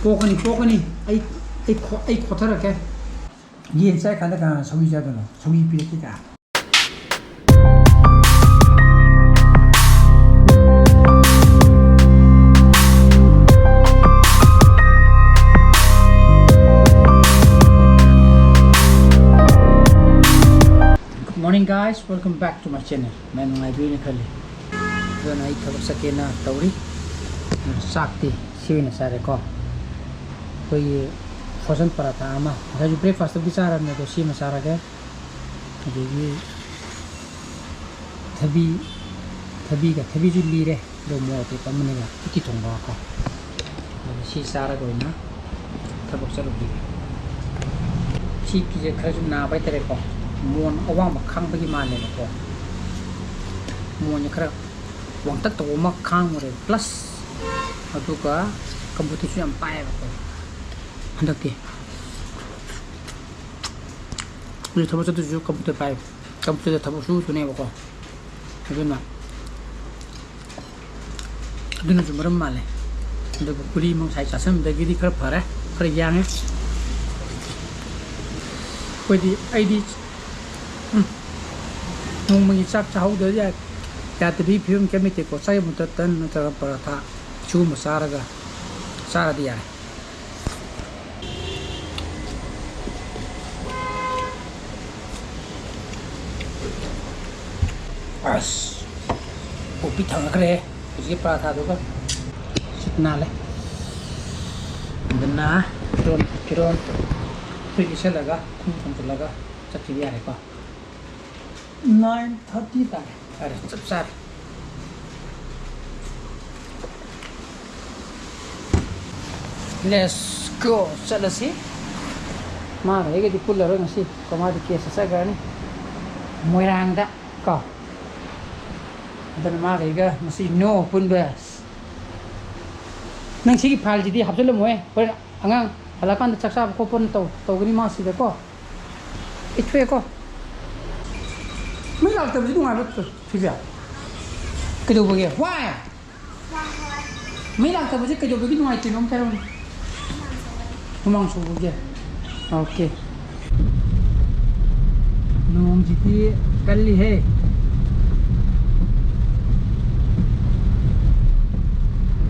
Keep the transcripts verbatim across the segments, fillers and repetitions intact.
ꯄꯣꯛꯀꯅꯤ, ꯄꯣꯛꯀꯅꯤ꯫ ꯑꯩ, ꯑꯩ ꯈꯣ-, ꯑꯩ ꯈꯣꯠꯊꯔꯛꯀꯦ꯫ ꯌꯦꯟ ꯆꯥꯏ ꯀꯥꯟꯗ ꯀꯅꯥꯅ ꯁꯧꯒ꯭ꯔꯤ ꯆꯥꯗꯣꯏꯅꯣ? ꯁꯧꯒ꯭ꯔꯤ ꯄꯤꯔꯛꯀꯦ ꯀꯥꯏ꯫ Good morning, guys. Welcome back to my channel. ꯃꯌꯥꯝ ꯅꯨꯡꯉꯥꯏꯕꯤꯔꯤꯅ ꯈꯜꯂꯤ꯫ ꯑꯗꯨꯅ ꯑꯩ ꯊꯕꯛ ꯆꯠꯀꯦꯅ ꯇꯧꯔꯤ꯫ ꯆꯥꯛꯇꯤ ꯁꯤ ꯑꯣꯏꯅ ꯆꯥꯔꯦꯀꯣ꯫ ꯑꯩꯈꯣꯏꯒꯤ frozen ꯄꯔꯥꯊꯥ ꯑꯃ, ꯉꯁꯥꯏꯁꯨ breakfastꯇꯕꯨꯗꯤ ꯆꯥꯔꯕꯅꯦ, ꯑꯗꯣ ꯁꯤ ꯑꯃ ꯆꯥꯔꯒꯦ꯫ ꯑꯗꯒꯤ ꯊꯕꯤ, ꯊꯕꯤꯒ, ꯊꯕꯤꯁꯨ ꯂꯤꯔꯦ, ꯑꯗꯣ ꯃꯣꯔꯣꯛ ꯑꯇꯦꯛꯄ ꯑꯃꯅꯦꯕ, ꯎꯇꯤ ꯊꯣꯡꯕꯒꯀꯣ꯫ ꯑꯗꯨꯅ ꯁꯤ ꯆꯥꯔꯒ ꯑꯣꯏꯅ ꯊꯕꯛ ꯆꯠꯂꯨꯈꯤꯒꯦ꯫ ꯁꯤ ꯐꯤꯁꯦ ꯈꯔꯁꯨ ꯅꯥꯕ ꯍꯥꯏꯇꯥꯔꯦꯀꯣ, ꯃꯣꯟ ꯑꯋꯥꯡꯕ ꯈꯥꯡꯕꯒꯤ ꯃꯥꯜꯂꯦꯕꯀꯣ꯫ ꯃꯣꯟꯁꯦ ꯈꯔ ꯋꯥꯡꯇꯛ ꯇꯧꯕ ꯑꯃ ꯈꯥꯡꯉꯨꯔꯦ, plus ꯑꯗꯨꯒ ꯀꯝꯕꯨꯇꯤꯁꯨ ꯌꯥꯝ ꯄꯥꯏꯌꯦꯕꯀꯣ ꯍꯟꯗꯛꯇꯤ꯫ ꯍꯧꯖꯤꯛ ꯊꯕꯛ ꯆꯠꯇꯣꯏꯁꯤꯁꯨ ꯀꯝꯕꯨꯇꯤ ꯄꯥꯏ, ꯀꯝꯕꯨꯇꯤꯗ ꯊꯕꯛ ꯁꯨ ꯁꯨꯅꯦꯕꯀꯣ꯫ ꯑꯗꯨꯅ, ꯑꯗꯨꯅꯁꯨ ꯃꯔꯝ ꯃꯥꯜꯂꯦ꯫ ꯑꯗꯨꯕꯨ ꯒꯨꯂꯤ ꯑꯃ ꯉꯁꯥꯏ ꯆꯥꯁꯤꯟꯕꯗꯒꯤꯗꯤ ꯈꯔ ꯐꯔꯦ, ꯈꯔ ꯌꯥꯡꯉꯦ꯫ ꯑꯩꯈꯣꯏꯗꯤ, ꯑꯩꯗꯤ, ꯎꯝ, ꯅꯣꯡꯃꯒꯤ ꯆꯥꯛ ꯆꯥꯍꯧꯗ ꯌꯥ-, ꯌꯥꯗꯕꯤ ꯐꯤꯕꯝ ꯀꯩꯝ ꯂꯩꯇꯦꯀꯣ꯫ ꯆꯥꯛ ꯃꯍꯨꯠꯇ ꯇꯟ ꯅꯠꯇ꯭ꯔꯒ ꯄꯔꯥꯊꯥ ꯁꯤꯒꯨꯝꯕ ꯆꯥꯔꯒ, ꯆꯥꯔꯗꯤ ꯌꯥꯔꯦ꯫ ꯑꯁ, ꯄꯣꯛꯄꯤ ꯊꯥꯡꯒꯠꯈ꯭ꯔꯦ ꯍꯧꯖꯤꯛꯀꯤ ꯄꯔꯥꯊꯥꯗꯨꯒ꯫ ꯁꯤꯠ ꯅꯥꯜꯂꯦ꯫ ꯑꯗꯨꯅ ꯐꯤꯔꯣꯟ, ꯐꯤꯔꯣꯟ ꯐꯨꯔꯤꯠ ꯂꯤꯠꯁꯜꯂꯒ, ꯈꯣꯡꯎꯞ ꯊꯝꯖꯤꯜꯂꯒ ꯆꯠꯈꯤꯕ ꯌꯥꯔꯦꯀꯣ꯫ Nine thirty ꯇꯥꯔꯦ꯫ ꯐꯔꯦ, ꯆꯞ ꯆꯥꯔꯦ꯫ Let's go, ꯆꯠꯂꯁꯤ꯫ ꯃꯥꯒ ꯑꯩꯒꯗꯤ ꯄꯨꯜꯂꯔꯣꯏ ꯉꯁꯤ꯫ ꯀꯣ, ꯃꯥꯗꯤ ꯀꯦꯁꯇ ꯆꯠꯈ꯭ꯔꯅꯤ ꯃꯣꯏꯔꯥꯡꯗ꯫ ꯀꯣ, ꯑꯗꯨꯅ ꯃꯥꯒ ꯑꯩꯒ ꯉꯁꯤ no ꯄꯨꯟꯕ꯫ ꯅꯪ ꯁꯤꯒꯤ fileꯁꯤꯗꯤ ꯍꯥꯞꯆꯤꯜꯂꯝꯃꯣꯍꯦ, ꯍꯣꯔꯦꯟ ꯑꯉꯥꯡ ꯍꯜꯂꯛꯑꯀꯥꯟꯗ ꯆꯥꯛ ꯆꯥꯕ ꯈꯣꯠꯄ ꯇꯧ-, ꯇꯧꯒꯅꯤ ꯃꯥ ꯁꯤꯗꯀꯣ꯫ ꯏꯊꯣꯛꯑꯦꯀꯣ꯫ ꯃꯩ ꯂꯥꯛꯇꯕꯁꯤ ꯅꯨꯡꯉꯥꯏꯕ ꯐꯤꯕꯦ? ꯀꯩꯗꯧꯕꯒꯤ? Why? ꯃꯩ ꯂꯥꯛꯇꯕꯁꯦ ꯀꯩꯗꯧꯕꯒꯤ ꯅꯨꯡꯉꯥꯏꯇ꯭ꯔꯤꯅꯣ ꯑꯝꯇ ꯍꯥꯏꯔꯛꯎꯅꯦ꯫ ꯍꯨꯃꯥꯡ ꯁꯧꯕꯒꯤ꯫ ꯑꯣꯀꯦ꯫ ꯅꯣꯡꯁꯤꯗꯤ ꯀꯜꯂꯤꯍꯦ꯫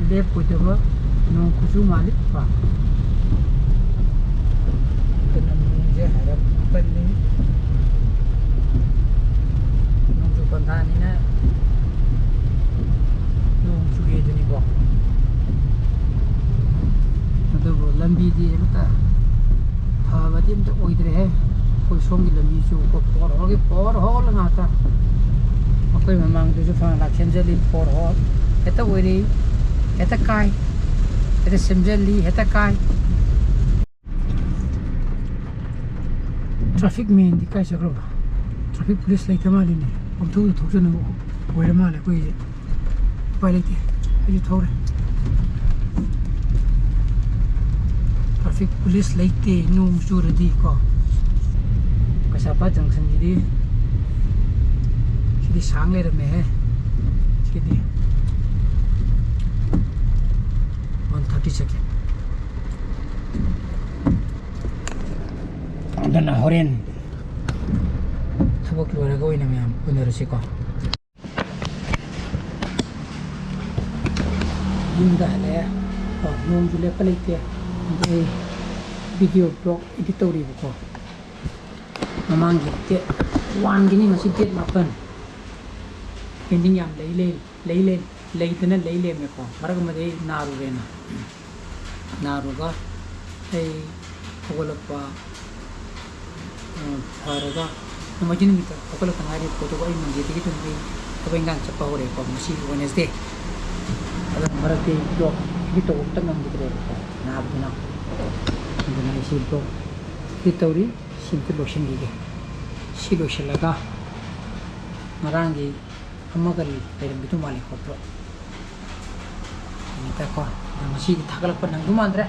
ꯂꯦꯞꯄꯣꯏꯗꯕ ꯅꯣꯡ ꯈꯨꯆꯨ ꯃꯥꯜꯂꯤ꯫ ꯀꯣ꯫ ꯑꯗꯨꯅ ꯅꯣꯡꯁꯦ ꯍꯥꯏꯔꯞ ꯀꯜꯂꯤ꯫ ꯅꯣꯡꯖꯨ ꯄꯟꯊꯥꯅꯤꯅ ꯅꯣꯡ ꯆꯨꯏ ꯑꯗꯨꯅꯤꯀꯣ꯫ ꯑꯗꯨꯕꯨ ꯂꯝꯕꯤꯗꯤ ꯑꯃꯇ ꯐꯕꯗꯤ ꯑꯝꯇ ꯑꯣꯏꯗ꯭ꯔꯦꯍꯦ꯫ ꯑꯩꯈꯣꯏ ꯁꯣꯝꯒꯤ ꯂꯝꯕꯤꯁꯨ ꯄꯣꯠ ꯍꯣꯜꯒꯤ ꯄꯣꯠ ꯍꯣꯜ ꯉꯥꯛꯇ꯫ ꯑꯩꯈꯣꯏ ꯃꯃꯥꯡꯗꯁꯨ ꯐꯅ ꯁꯦꯝꯖꯤꯜꯂꯤ ꯄꯣꯠ ꯍꯣꯜ꯫ ꯍꯦꯛꯇ ꯑꯣꯏꯔꯤ, ꯍꯦꯛꯇ ꯀꯥꯏ, ꯍꯦꯛꯇ ꯁꯦꯝꯖꯤꯜꯂꯤ, ꯍꯦꯛꯇ ꯀꯥꯏ꯫ Traffic manꯗꯤ ꯀꯥꯏ ꯆꯠꯈ꯭ꯔꯕ? Traffic police ꯂꯩꯇ ꯃꯥꯜꯂꯤꯅꯦ꯫ ꯄꯪꯊꯧꯗ ꯊꯧꯖꯅꯕ ꯑꯣꯏꯔ ꯃꯥꯜꯂꯦ ꯑꯩꯈꯣꯏꯒꯤꯁꯦ꯫ ꯎꯄꯥꯏ ꯂꯩꯇꯦ꯫ ꯑꯩꯁꯨ ꯊꯧꯔꯦ꯫ Traffic police ꯂꯩꯇꯦ ꯅꯣꯡ ꯆꯨꯔꯗꯤ ꯀꯣ꯫ ꯀꯩꯁꯥꯝꯄꯥꯠ junctionꯁꯤꯗꯤ ꯁꯤꯗꯤ ꯁꯥꯡ ꯂꯩꯔꯝꯃꯦꯍꯦ꯫ ꯁꯤꯗꯤ one thirty second꯫ ꯑꯗꯨꯅ ꯍꯣꯔꯦꯟ ꯊꯕꯛ ꯂꯣꯏꯔꯒ ꯑꯣꯏꯅ ꯃꯌꯥꯝ ꯎꯅꯔꯁꯤꯀꯣ꯫ ꯌꯨꯝꯗ ꯍꯜꯂꯛꯑꯦ꯫ ꯀꯣ, ꯅꯣꯡꯁꯨ ꯂꯦꯞꯄ ꯂꯩꯇꯦ꯫ ꯑꯗꯩ video blog edit ꯇꯧꯔꯤꯕꯀꯣ꯫ ꯃꯃꯥꯡꯒꯤ date oneꯒꯤꯅꯤ, ꯉꯁꯤ date ꯃꯥꯄꯟ꯫ Pending ꯌꯥꯝ ꯂꯩ, ꯂꯩ, ꯂꯩ, ꯂꯩ, ꯂꯩꯗꯅ ꯂꯩ ꯂꯩꯔꯝꯃꯦꯀꯣ꯫ ꯃꯔꯛ ꯑꯃꯗꯤ ꯑꯩ ꯅꯥꯔꯨꯔꯦꯅ꯫ ꯅꯥꯔꯨꯔꯒ ꯑꯩ ꯍꯧꯒꯠꯂꯛꯄ, ꯑ, ꯐꯔꯒ ꯅꯣꯡꯃꯥꯏꯖꯤꯡ ꯅꯨꯃꯤꯠꯇ ꯍꯧꯒꯠꯂꯛꯇ ꯉꯥꯏꯔꯤ꯫ ꯄꯣꯠꯇꯨꯒ ꯑꯩ Mondayꯗꯒꯤ ꯑꯗꯨꯝ ꯑꯩ ꯊꯕꯛ ꯏꯪꯈꯥꯡ ꯆꯠꯄ ꯍꯧꯔꯦꯀꯣ꯫ ꯉꯁꯤ Wednesday꯫ ꯑꯗꯨꯅ ꯃꯔꯛꯇꯤ vlog edit ꯇꯧꯕ ꯑꯝꯇ ꯉꯝꯈꯤꯗ꯭ꯔꯦꯕꯀꯣ, ꯅꯥꯕꯗꯨꯅ꯫ ꯑꯗꯨꯅ ꯑꯩ ꯁꯤ vlog edit ꯇꯧꯔꯤ꯫ ꯁꯤ ꯑꯝꯇ ꯂꯣꯏꯁꯤꯟꯈꯤꯒꯦ꯫ ꯁꯤ ꯂꯣꯏꯁꯤꯜꯂꯒ ꯉꯔꯥꯡꯒꯤ ꯑꯃꯒ ꯂꯩꯔꯝꯕꯤꯗꯨ ꯃꯥꯜꯂꯤ ꯈꯣꯠꯄ꯭ꯔꯣ? ꯅꯨꯃꯤꯠꯇꯀꯣ꯫ ꯑꯗꯣ ꯉꯁꯤꯗꯤ ꯊꯥꯒꯠꯂꯛꯄ ꯅꯪꯗꯧ ꯃꯥꯟꯗ꯭ꯔꯦ꯫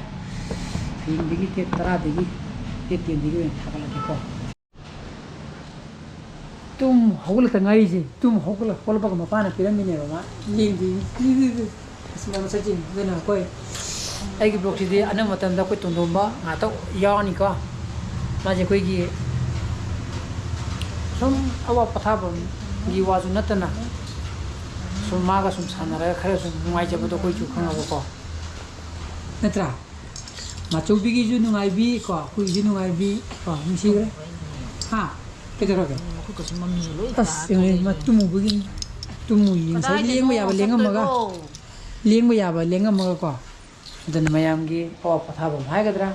ꯍꯌꯦꯡꯗꯒꯤ date ꯇꯔꯥꯗꯒꯤ, date tenꯗꯒꯤ ꯑꯣꯏꯅ ꯊꯥꯒꯠꯂꯛꯀꯦꯀꯣ꯫ ꯇꯨꯝ ꯍꯧꯒꯠꯂꯛꯇ ꯉꯥꯏꯔꯤꯁꯦ꯫ ꯇꯨꯝ ꯍꯧꯒꯠꯂ-, ꯍꯧꯒꯠꯂꯛꯄꯒ ꯃꯄꯥꯅ ꯄꯤꯔꯝꯃꯤꯅꯦꯕ ꯃꯥ꯫ ꯌꯦꯡꯗꯦ꯫ ꯑꯁ, ꯃꯥ ꯃꯁꯛꯁꯦ ꯌꯦꯡꯉꯨ꯫ ꯑꯗꯨꯅ ꯑꯩꯈꯣꯏ ꯑꯩꯒꯤ ꯕ꯭ꯂꯣꯛꯁꯤꯗꯤ ꯑꯅꯝꯕ ꯃꯇꯝꯗ ꯑꯩꯈꯣꯏ ꯇꯣꯟꯗꯣꯝꯕ ꯉꯥꯛꯇ ꯌꯥꯎꯔꯅꯤꯀꯣ꯫ ꯃꯥꯁꯦ ꯑꯩꯈꯣꯏꯒꯤ ꯁꯨꯝ ꯑꯋꯥ ꯄꯣꯊꯥꯐꯝꯒꯤ ꯋꯥꯁꯨ ꯅꯠꯇꯅ ꯁꯨꯝ ꯃꯥꯒ ꯁꯨꯝ ꯁꯥꯟꯅꯔꯒ ꯈꯔ ꯁꯨꯝ ꯅꯨꯡꯉꯥꯏꯖꯕꯗꯣ ꯑꯩꯈꯣꯏꯁꯨ ꯈꯪꯉꯕꯀꯣ꯫ ꯅꯠꯇ꯭ꯔꯥ? ꯃꯥꯆꯧꯕꯤꯒꯤꯁꯨ ꯅꯨꯡꯉꯥꯏꯕꯤ ꯀꯣ, ꯑꯩꯈꯣꯏꯒꯤꯁꯨ ꯅꯨꯡꯉꯥꯏꯕꯤ ꯀꯣ, ꯅꯨꯡꯁꯤꯈ꯭ꯔꯦ꯫ ꯍꯥ? ꯀꯩꯗꯧꯔꯒꯦ? ꯃꯈꯨꯠꯀꯁꯨ ꯃꯃꯤꯒ ꯂꯣꯏ ꯑꯁ, ꯇꯥ ꯌꯦꯡꯉꯨꯅꯦ, ꯃꯥ ꯇꯥꯔꯦꯅꯦ꯫ ꯇꯨꯝꯃꯨꯕꯒꯤ, ꯇꯨꯝꯃꯨ ꯌꯦꯡꯉꯨ꯫ ꯉꯁꯥꯏꯗꯤ ꯀꯗꯥꯏꯗꯅꯣ ꯂꯦꯡꯕ ꯌꯥꯕ ꯂꯦꯡꯉꯝꯃꯒ, ꯆꯠꯇꯣꯏꯕꯣ? ꯂꯦꯡꯕ ꯌꯥꯕ ꯂꯦꯡꯉꯝꯃꯒ ꯀꯣ꯫ ꯑꯗꯨꯅ ꯃꯌꯥꯝꯒꯤ ꯑꯋꯥ ꯄꯣꯊꯥꯐꯝ ꯍꯥꯏꯒꯗ꯭ꯔꯥ,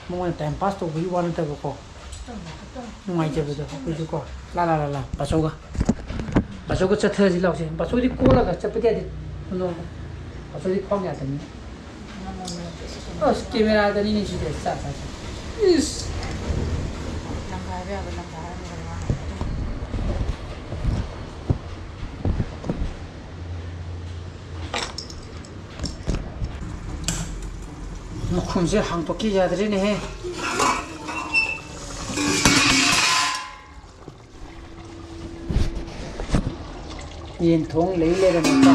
ꯃꯉꯣꯟꯗ ꯇꯥꯏꯝ ꯄꯥꯁ ꯇꯧꯕꯒꯤ ꯋꯥ ꯅꯠꯇꯕꯀꯣ, ꯅꯨꯡꯉꯥꯏꯖꯕꯗꯣ ꯑꯩꯈꯣꯏꯁꯨ ꯀꯣ꯫ ꯂꯥ, ꯂꯥ, ꯂꯥ, ꯂꯥ, ꯕꯥꯆꯧꯒ, ꯕꯥꯆꯧꯒ ꯆꯠꯊꯁꯤ ꯂꯥꯎꯁꯦ꯫ ꯕꯥꯆꯧꯗꯤ ꯀꯣꯜꯂꯒ ꯆꯠꯄꯗꯤ ꯌꯥꯗꯦ꯫ ꯀꯩꯅꯣ, ꯕꯥꯆꯧꯗꯤ ꯈ꯭ꯋꯥꯡ ꯌꯥꯗꯕꯅꯤꯅ꯫ ꯑꯁ, ꯀꯦꯃꯦꯔꯥꯗꯅꯤꯅꯦ ꯁꯤꯗꯤ꯫ ꯆꯥ, ꯆꯥ, ꯆꯥ꯫ ꯏꯁ! ꯂꯪꯒꯥꯏꯕ ꯌꯥꯕ ꯂꯪꯒꯥꯏꯔꯝꯒꯅꯤ ꯃꯥꯅ꯫ ꯃꯈꯨꯝꯁꯦ ꯍꯥꯡꯗꯣꯛꯀꯤ ꯌꯥꯗ꯭ꯔꯦꯅꯦꯍꯦ꯫ ꯌꯦꯟ ꯊꯣꯡ ꯂꯩ ꯂꯩꯔꯝꯃꯦꯀꯣ꯫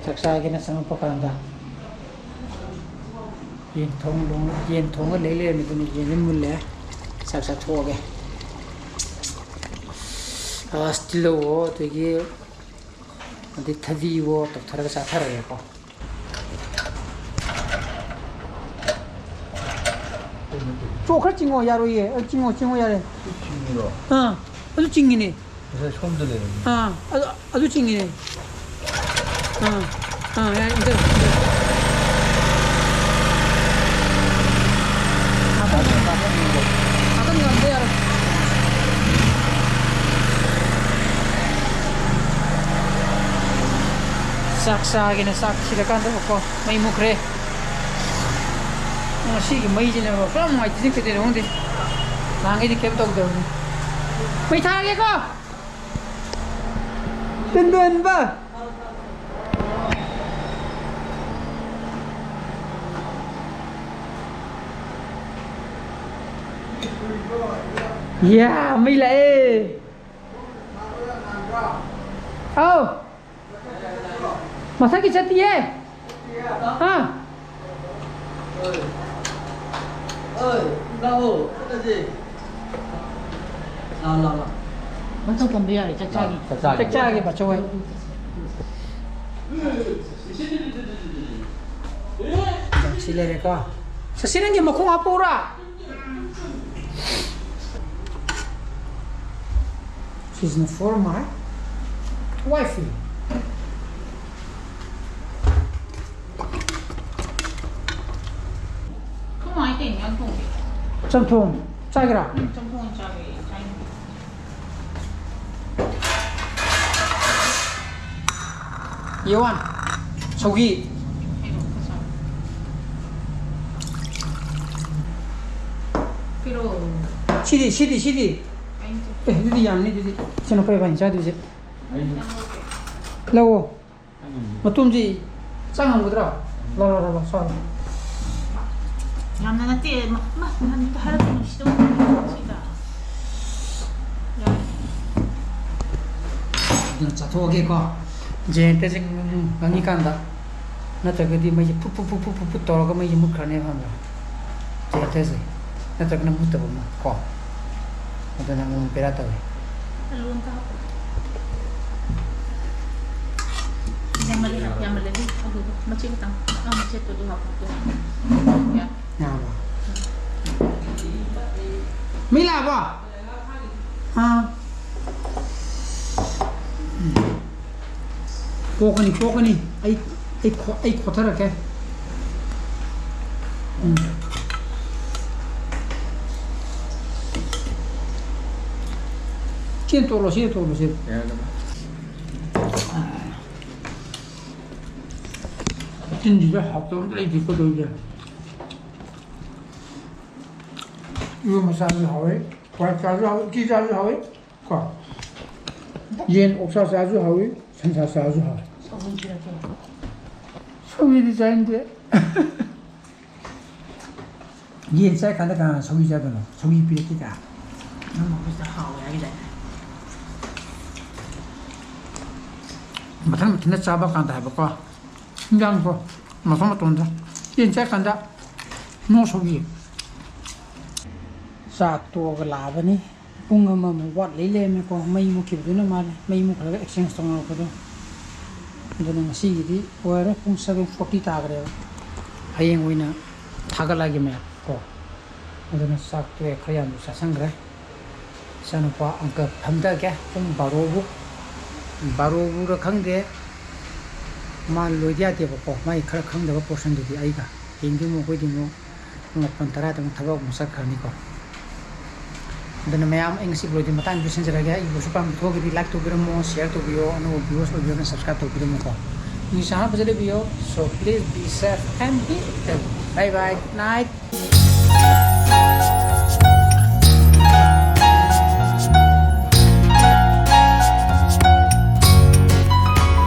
ꯆꯥꯛ ꯆꯥꯒꯦꯅ ꯆꯪꯉꯛꯄ ꯀꯥꯟꯗ ꯌꯦꯟ ꯊꯣꯡ ꯂꯣꯡ-, ꯌꯦꯟ ꯊꯣꯡꯉ ꯂꯩ ꯂꯩꯔꯝꯃꯦ꯫ ꯑꯗꯨꯅ ꯌꯦꯟꯁꯦ ꯃꯨꯜꯂꯦ꯫ ꯆꯥꯛ ꯆꯥꯊꯣꯛꯑꯒꯦ꯫ ꯑꯁ, ꯇꯤꯜꯍꯧꯋꯣ, ꯑꯗꯒꯤ, ꯑꯗꯩ ꯊꯕꯤꯋꯣ ꯇꯧꯊꯔꯒ ꯆꯥꯊꯔꯒꯦꯀꯣ꯫ ꯆꯣ ꯈꯔ ꯆꯤꯡꯉꯣ, ꯌꯥꯔꯣꯏꯌꯦ꯫ ꯑ, ꯆꯤꯡꯉꯣ, ꯆꯤꯡꯉꯣ, ꯌꯥꯔꯦ꯫ ꯆꯤꯡꯉꯤꯔꯣ? ꯑꯥ, ꯑꯗꯨ ꯆꯤꯡꯉꯤꯅꯦ꯫ ꯉꯁꯥꯏ ꯁꯣꯝꯗ ꯂꯩꯔꯝꯃꯤ꯫ ꯑꯥ, ꯑꯗꯨ, ꯑꯗꯨ ꯆꯤꯡꯉꯤꯅꯦ꯫ ꯑꯥ, ꯑꯥ, ꯌꯥꯔꯦ, ꯏꯟꯖꯔꯣ, ꯏꯟꯖꯔꯣ꯫ ꯉꯥꯛꯇꯪ ꯉꯝꯗꯦ, ꯌꯥꯔꯦ꯫ ꯆꯥꯛ ꯆꯥꯒꯦꯅ ꯆꯥꯛ ꯊꯤꯔꯀꯥꯟꯗ ꯀꯣ ꯃꯩ ꯃꯨꯠꯈ꯭ꯔꯦ꯫ ꯉꯁꯤꯒꯤ ꯃꯩꯁꯤꯅ ꯄꯨꯔꯥ ꯅꯨꯡꯉꯥꯏꯇꯦ, ꯀꯩꯗꯧꯔꯤꯅꯣ ꯈꯪꯗꯦ꯫ ꯅꯍꯥꯟꯈꯩꯗꯤ ꯀꯩꯝ ꯇꯧꯗꯕꯅꯤ꯫ ꯃꯩ ꯊꯥꯔꯒꯦꯀꯣ꯫ ꯇꯤꯟꯗꯣꯟꯕ꯫ ꯌꯥ, ꯃꯩ ꯂꯥꯛꯑꯦ꯫ ꯑꯧ꯫ ꯃꯊꯛꯀꯤ ꯆꯠꯇꯤꯌꯦ꯫ ꯍꯥ? ꯂꯥꯛꯑꯣ, ꯆꯠꯂꯁꯦ꯫ ꯂꯥꯛꯑꯣ, ꯂꯥꯛꯑꯣ, ꯂꯥꯛꯑꯣ꯫ ꯃꯇꯧ ꯇꯝꯕ ꯌꯥꯔꯦ, ꯆꯥꯛ ꯆꯥꯒꯦ꯫ ꯆꯥꯛ ꯆꯥꯒꯦ꯫ ꯆꯥꯛ ꯆꯥꯒꯦ, ꯕꯥꯆꯧ ꯍꯣꯏ꯫ ꯁꯤ ꯂꯩꯔꯦꯀꯣ꯫ ꯁꯁꯤ, ꯅꯪꯒꯤ ꯃꯈꯣꯡ ꯍꯥꯞꯄꯛꯎꯔꯥ? She's not for my wifey. ꯀꯃꯥꯏꯅ ꯇꯧꯔꯤꯅꯣ ꯌꯥꯝ ꯊꯣꯡꯒꯦ? ꯆꯝꯊꯣꯡ ꯆꯥꯒꯦꯔꯥ? ꯎꯝ, ꯆꯝꯊꯣꯡ ꯑꯣꯏꯅ ꯆꯥꯒꯦ꯫ ꯆꯥꯅꯤꯡꯗꯦ꯫ ꯌꯦꯋꯥꯟ, ꯁꯧꯒꯤ꯫ ꯀꯩꯅꯣ, ꯈꯔ ꯆꯥꯎ꯫ ꯄꯤꯔꯛꯑꯣ꯫ ꯁꯤꯗꯤ, ꯁꯤꯗꯤ, ꯁꯤꯗꯤ꯫ ꯑꯩꯅ ꯆꯥ-, ꯑꯦ, ꯑꯗꯨꯗꯤ ꯌꯥꯝꯅꯤ, ꯑꯗꯨꯗꯤ꯫ ꯁꯤꯅ ꯑꯩꯈꯣꯏ ꯏꯕꯥꯅꯤ ꯆꯥꯗꯣꯏꯁꯦ꯫ ꯑꯩꯅ ꯂꯧꯑꯣ꯫ ꯃꯇꯨꯝꯁꯤ ꯆꯥ ꯉꯝꯒꯗ꯭ꯔꯥ? ꯂꯥꯎ, ꯂꯥꯎ, ꯂꯥꯎ, ꯂꯥꯎ, ꯆꯥꯎ꯫ ꯌꯥꯝꯅ ꯅꯠꯇꯦ, ꯃ-, ꯃ-, ꯃ-, ꯍꯥꯏꯔꯛꯀꯅꯨ, ꯁꯤꯗ ꯁꯤꯗ꯫ ꯌꯥꯔꯦ꯫ ꯑꯗꯨꯅ ꯆꯥꯊꯣꯛꯑꯒꯦꯀꯣ꯫ ꯖꯦꯟꯇꯁꯦ ꯉꯪꯉꯤꯀꯥꯟꯗ, ꯅꯠꯇ꯭ꯔꯒꯗꯤ ꯃꯩꯁꯦ ꯐꯨꯠ, ꯐꯨꯠ, ꯐꯨꯠ, ꯐꯨꯠ, ꯐꯨꯠ, ꯐꯨꯠ ꯇꯧꯔꯒ ꯃꯩꯁꯦ ꯃꯨꯠꯈ꯭ꯔꯅꯦꯕ, ꯈꯪꯕ꯭ꯔꯥ? ꯖꯦꯟꯇꯁꯦ꯫ ꯅꯠꯇ꯭ꯔꯒꯅ ꯃꯨꯠꯇꯕ ꯑꯃ ꯀꯣ꯫ ꯑꯗꯨꯅ ꯑꯃꯨꯛ ꯕꯦꯔꯥ ꯇꯧꯋꯦ꯫ ꯑꯂꯨ ꯑꯝꯇ ꯍꯥꯞꯄꯣ꯫ ꯌꯥꯝꯃꯜꯂꯦ, ꯌꯥꯝꯃꯜꯂꯦ꯫ ꯑꯗꯨ ꯑꯂꯨꯗꯣ ꯃꯆꯦꯠ ꯈꯤꯇꯪ꯫ ꯑꯥ, ꯃꯆꯦꯠꯇꯣ ꯑꯗꯨ ꯍꯥꯞꯄꯣ꯫ ꯌꯥ-, ꯌꯥꯔꯕꯣ? ꯃꯤ ꯂꯥꯛꯑꯕꯣ? ꯑꯥ꯫ ꯄꯣꯛꯀꯅꯤ, ꯄꯣꯛꯀꯅꯤ꯫ ꯑꯩ, ꯑꯩ ꯈꯣ-, ꯑꯩ ꯈꯣꯠꯊꯔꯛꯀꯦ꯫ ꯎꯝ꯫ ꯁꯤ ꯇꯣꯠꯂꯣ, ꯁꯤ ꯇꯣꯠꯂꯣ, ꯁꯤ꯫ ꯆꯤꯟꯁꯤꯗ ꯍꯥꯎꯇꯕ ꯑꯝꯇ ꯂꯩꯇꯦ, ꯀꯩꯗꯧꯔꯤꯒꯦ? ꯏꯔꯣꯟꯕ ꯆꯥꯁꯨ ꯍꯥꯎꯋꯦ, ꯍꯋꯥꯏ ꯆꯥꯁꯨ ꯍꯥꯎꯋꯦ, ꯎꯇꯤ ꯆꯥꯁꯨ ꯍꯥꯎꯋꯦ꯫ ꯀꯣ? ꯌꯦꯟ ꯑꯣꯛꯁꯥ ꯆꯥꯁꯨ ꯍꯥꯎꯏ, ꯁꯟꯁꯥ ꯆꯥꯁꯨ ꯍꯥꯎꯏ꯫ ꯁꯧꯒ꯭ꯔꯤ ꯄꯤꯔꯛꯀꯦ꯫ ꯁꯧꯒ꯭ꯔꯤꯗꯤ ꯆꯥꯅꯤꯡꯗꯦ꯫ ꯌꯦꯟ ꯆꯥꯏ ꯀꯥꯟꯗ ꯀꯅꯥꯅ ꯁꯧꯒ꯭ꯔꯤ ꯆꯥꯗꯣꯏꯅꯣ? ꯁꯧꯒ꯭ꯔꯤ ꯄꯤꯔꯛꯀꯦ ꯀꯥꯏ꯫ ꯅꯪ ꯑꯣꯐꯤꯁꯇ ꯍꯥꯎꯋꯦ ꯍꯥꯏꯒꯤꯗꯥꯏꯅꯦ? ꯃꯊꯟ ꯃꯊꯟꯇ ꯆꯥꯕ ꯀꯥꯟꯗ ꯍꯥꯏꯕꯀꯣ꯫ ꯏꯟꯖꯥꯡꯗꯣ ꯃꯇꯣꯟ ꯃꯇꯣꯟꯗ ꯆꯦꯟ ꯆꯠꯀꯥꯟꯗ ꯅꯣ ꯁꯧꯒꯤ꯫ ꯆꯥꯛ ꯇꯣꯛꯑꯒ ꯂꯥꯛꯑꯕꯅꯤ꯫ ꯄꯨꯡ ꯑꯃꯃꯨꯛ ꯋꯥꯠꯂꯤ ꯂꯩꯔꯝꯃꯦꯀꯣ꯫ ꯃꯩ ꯃꯨꯠꯈꯤꯕꯗꯨꯅ ꯃꯥꯜꯂꯦ꯫ ꯃꯩ ꯃꯨꯠꯈ꯭ꯔꯒ exchange ꯇꯧꯅꯔꯛꯄꯗꯣ꯫ ꯑꯗꯨꯅ ꯉꯁꯤꯒꯤꯗꯤ ꯑꯣꯏꯔꯔꯣꯏ꯫ ꯄꯨꯡ seven forty ꯇꯥꯈ꯭ꯔꯦꯕ꯫ ꯍꯌꯦꯡ ꯑꯣꯏꯅ ꯊꯥꯒꯠꯂꯛꯑꯒꯦ ꯃꯌꯥꯝ ꯀꯣ꯫ ꯑꯗꯨꯅ ꯆꯥꯛ ꯇꯣꯛꯑꯦ꯫ ꯈꯔ ꯌꯥꯝꯅ ꯆꯥꯁꯟꯈ꯭ꯔꯦ꯫ ꯏꯆꯥꯅꯨꯄꯥ ꯑꯪꯀ ꯐꯝꯊꯒꯦ꯫ ꯄꯨꯡ ꯕꯥꯔꯣꯕꯨ, ꯕꯥꯔꯣꯕꯨꯔ ꯈꯪꯗꯦ꯫ ꯃꯥ ꯂꯣꯏꯗ ꯌꯥꯗꯦꯕꯀꯣ꯫ ꯃꯥꯒꯤ ꯈꯔ ꯈꯪꯗꯕ portionꯗꯨꯗꯤ ꯑꯩꯒ꯫ ꯍꯌꯦꯡꯗꯤ ꯑꯃꯨꯛ ꯑꯩꯈꯣꯏꯗꯤ ꯑꯃꯨꯛ ꯄꯨꯡ ꯃꯥꯄꯟ ꯇꯔꯥꯗ ꯑꯃꯨꯛ ꯊꯕꯛ ꯑꯃꯨꯛ ꯆꯠꯈ꯭ꯔꯅꯤꯀꯣ꯫ ꯑꯗꯨꯅ ꯃꯌꯥꯝ, ꯑꯩ ꯉꯁꯤ vlogꯗꯤ ꯃꯇꯥꯡꯗ ꯂꯣꯏꯁꯤꯟꯖꯔꯒꯦ꯫ ꯑꯩꯒꯤ vlogꯁꯨ ꯄꯥꯝꯕ ꯊꯣꯛꯑꯒꯗꯤ like ꯇꯧꯕꯤꯔꯝꯃꯣ, share ꯇꯧꯕꯤꯌꯣ, ꯑꯅꯧꯕ viewers ꯑꯣꯏꯕꯤꯔꯒꯅ subscribe ꯇꯧꯕꯤꯔꯝꯃꯣꯀꯣ꯫ ꯅ꯭ꯌꯨꯁ ꯆꯥꯅꯕ ꯐꯖꯅ ꯂꯩꯕꯤꯌꯣ꯫ So please be safe and be healthy. Bye bye. Good night.